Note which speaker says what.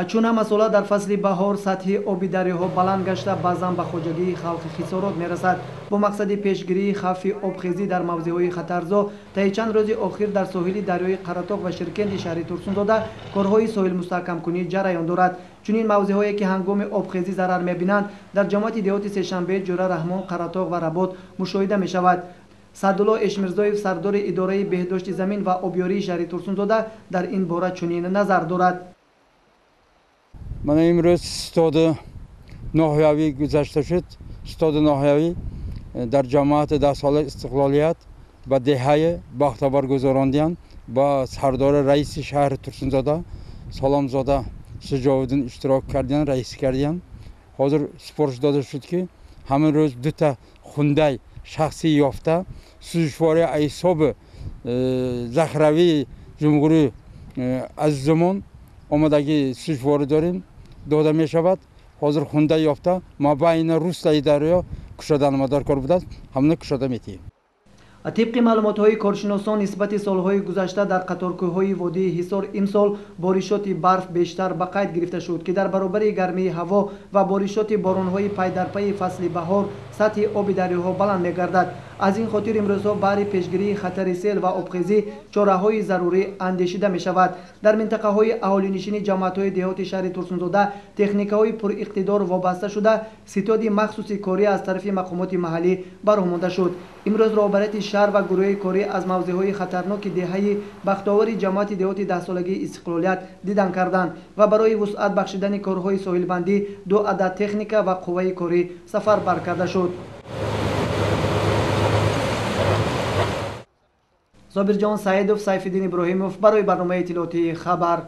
Speaker 1: Чун ҳамасола дар фасли баҳор сатҳи оби дарёҳо баланд гашта, баъзан ба хоҷагии халқи хисорот мерасад. Бо мақсади пешгирии хавфи обхезӣ дар мавзеъҳои хатарзо, таи чанд рӯзи охир дар соҳили дарёи Қаратоғ ва Ширкенди шаҳри Турсунзода корҳои соҳилмустаҳкамкунӣ ҷараён дорад. Чунин мавзеъҳое ки ҳангоми обхезӣ зарар мебинанд, дар ҷамоати деҳоти Сешанбе, Ҷура Раҳмон, Қаратоғ ва Работ мушоҳида мешавад. Саъдулло Эшмирзоев, сардори идораи беҳдошти замин ва обёрии шаҳри Турсунзода, дар ин бора чунин назар дорад.
Speaker 2: Мана имрӯз стоди ноҳиявӣ гузашта шуд. Стоди ноҳиявӣ дар ҷамоати даҳсолаи истиқлолият ба деҳаи Бахтовар гузарондиянд. Ба сардори раиси шаҳри Турсунзода Саломзода Шуҷовиддин иштирок кардиянд, раисӣ кардиянд. Ҳозир супориш дода шуд, ки ҳамин рӯз дута хундай шахсӣ ёфта сӯзишвории ҳисоби захиравии ҷумҳурӣ азизумон омодагии сӯзишворӣ дорем, дода мешавад. Ҳозир хунда ёфта мабайни руслаи дарё кушодан дар кор будааст, ҳамона кушода метиҳем.
Speaker 1: Тибқи маълумотҳои коршиносон, нисбати солҳои гузашта дар қаторкӯҳҳои водии Ҳисор имсол боришоти барф бештар ба қайд гирифта шуд, ки дар баробари гармии ҳаво ва боришоти боронҳои пайдарпайи фасли баҳор сатҳи оби дарёҳо баланд мегардад. Аз ин хотир имрӯзҳо баҳри пешгирии хатари сел ва обхезӣ чораҳои зарурӣ андешида мешавад. Дар минтақаҳои аҳолинишини ҷамоатҳои деҳоти шаҳри Турсунзода техникаҳои пуриқтидор вобаста шуда, ситоди махсуси корӣ аз тарафи мақомоти маҳаллӣ бароҳ монда шуд. Имрӯз роҳбарияти шаҳр ва гурӯҳи корӣ аз мавзеъҳои хатарноки деҳаи Бахтовари ҷамоати деҳоти даҳсолагии истиқлолият дидан карданд ва барои вусъат бахшидани корҳои соҳилбандӣ 2 адад техника ва қувваи корӣ сафарбар карда шуд. Собирҷон Саидов, Сайфиддин Иброҳимов барои барномаи иттилоотии Хабар.